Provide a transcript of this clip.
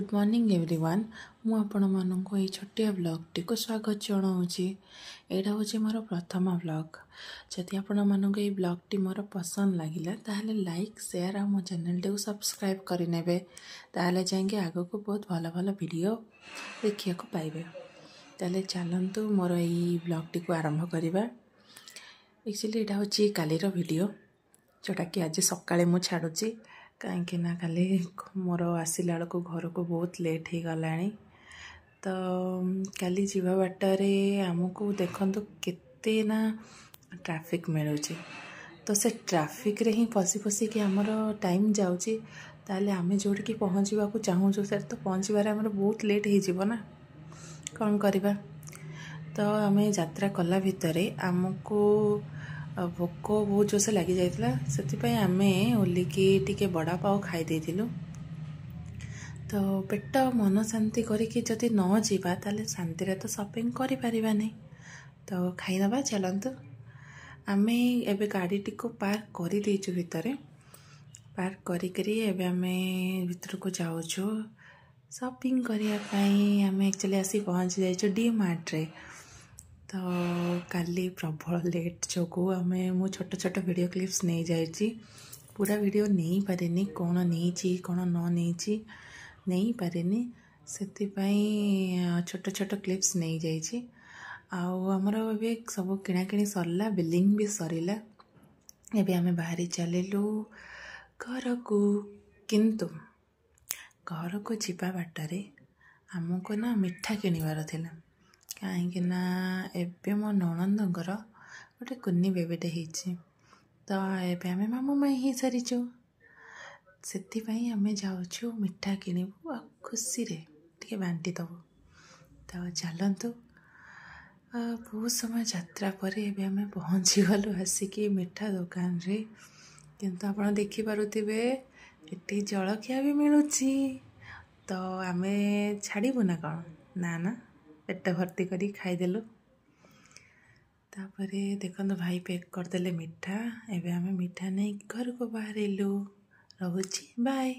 Good morning everyone. ମୁଁ ଆପଣମାନଙ୍କୁ ଏଇ ଛୋଟିଆ ବ୍ଲଗ୍ଟିକୁ ସ୍ୱାଗତ ଜଣାଉଛି। ଏଇଟା ହେଉଛି ମୋର ପ୍ରଥମ ବ୍ଲଗ୍। ଯଦି ଆପଣମାନଙ୍କୁ ଏଇ ବ୍ଲଗ୍ଟି ମୋର ପସନ୍ଦ ଲାଗିଲା, ତାହେଲେ ଲାଇକ୍, ସେୟାର ଆଉ ମୋ ଚ୍ୟାନେଲଟିକୁ ସବସ୍କ୍ରାଇବ୍ କରିନେବେ। ତାହେଲେ ଯାଇକି ଆଗକୁ ବହୁତ ଭଲ ଭଲ ଭିଡ଼ିଓ ଦେଖିବାକୁ ପାଇବେ। ତାହେଲେ ଚାଲନ୍ତୁ, ମୋର ଏଇ ବ୍ଲଗ୍ଟିକୁ ଆରମ୍ଭ କରିବା। ଆକ୍ଚୁଆଲି ଏଇଟା ହେଉଛି କାଲିର ଭିଡ଼ିଓ, ଯେଉଁଟାକି ଆଜି ସକାଳେ ମୁଁ ଛାଡ଼ୁଛି, କାହିଁକି ନା କାଲି ମୋର ଆସିଲା ବେଳକୁ ଘରକୁ ବହୁତ ଲେଟ୍ ହେଇଗଲାଣି। ତ କାଲି ଯିବା ବାଟରେ ଆମକୁ ଦେଖନ୍ତୁ କେତେ ନା ଟ୍ରାଫିକ୍ ମିଳୁଛି। ତ ସେ ଟ୍ରାଫିକ୍ରେ ହିଁ ଫସି ଫସିକି ଆମର ଟାଇମ୍ ଯାଉଛି। ତାହେଲେ ଆମେ ଯେଉଁଠିକି ପହଞ୍ଚିବାକୁ ଚାହୁଁଛୁ, ସେଠି ତ ପହଞ୍ଚିବାରେ ଆମର ବହୁତ ଲେଟ୍ ହେଇଯିବ ନା। କ'ଣ କରିବା? ତ ଆମେ ଯାତ୍ରା କଲା ଭିତରେ ଆମକୁ ଭୋକ ବହୁତ ଜୋରସେ ଲାଗିଯାଇଥିଲା। ସେଥିପାଇଁ ଆମେ ଓହ୍ଲିକି ଟିକେ ବଡ଼ାପାଉ ଖାଇ ଦେଇଥିଲୁ। ତ ପେଟ ମନ ଶାନ୍ତି କରିକି ଯଦି ନ ଯିବା, ତାହେଲେ ଶାନ୍ତିରେ ତ ସପିଂ କରିପାରିବାନି। ତ ଖାଇଦେବା ଚାଲନ୍ତୁ। ଆମେ ଏବେ ଗାଡ଼ିଟିକୁ ପାର୍କ କରିଦେଇଛୁ ଭିତରେ। ପାର୍କ କରିକିରି ଏବେ ଆମେ ଭିତରକୁ ଯାଉଛୁ ସପିଂ କରିବା ପାଇଁ। ଆମେ ଆକ୍ଚୁଆଲି ଆସି ପହଞ୍ଚି ଯାଇଛୁ ଡି ମାର୍ଟରେ। ତ କାଲି ପ୍ରବଳ ଲେଟ୍ ଯୋଗୁଁ ମୁଁ ଛୋଟ ଛୋଟ ଭିଡ଼ିଓ କ୍ଲିପ୍ସ ନେଇଯାଇଛି, ପୁରା ଭିଡ଼ିଓ ନେଇପାରିନି। କ'ଣ ନେଇଛି, କ'ଣ ନ ନେଇଛି ନେଇପାରିନି, ସେଥିପାଇଁ ଛୋଟ ଛୋଟ କ୍ଲିପ୍ସ ନେଇଯାଇଛି। ଆଉ ଆମର ଏବେ ସବୁ କିଣାକିଣି ସରିଲା, ବିଲିଂ ବି ସରିଲା। ଏବେ ଆମେ ବାହାରି ଚାଲିଲୁ ଘରକୁ। କିନ୍ତୁ ଘରକୁ ଯିବା ବାଟରେ ଆମକୁ ନା ମିଠା କିଣିବାର ଥିଲା, କାହିଁକି ନା ଏବେ ମୋ ନଣନ୍ଦଙ୍କର ଗୋଟେ କୁନି ବେବିଟେ ହେଇଛି। ତ ଏବେ ଆମେ ମାମୁଁ ମାଇଁ ହେଇସାରିଛୁ। ସେଥିପାଇଁ ଆମେ ଯାଉଛୁ ମିଠା କିଣିବୁ ଆଉ ଖୁସିରେ ଟିକେ ବାଣ୍ଟି ଦେବୁ। ତ ଚାଲନ୍ତୁ। ବହୁତ ସମୟ ଯାତ୍ରା ପରେ ଏବେ ଆମେ ପହଞ୍ଚିଗଲୁ ଆସିକି ମିଠା ଦୋକାନରେ। କିନ୍ତୁ ଆପଣ ଦେଖିପାରୁଥିବେ, ଏଠି ଜଳଖିଆ ବି ମିଳୁଛି। ତ ଆମେ ଛାଡ଼ିବୁ ନା କ'ଣ? ନା ନା, ପେଟ ଭର୍ତ୍ତି କରି ଖାଇଦେଲୁ। ତାପରେ ଦେଖନ୍ତୁ, ଭାଇ ପ୍ୟାକ୍ କରିଦେଲେ ମିଠା। ଏବେ ଆମେ ମିଠା ନେଇକି ଘରକୁ ବାହାରିଲୁ। ରହୁଛି, ବାଏ।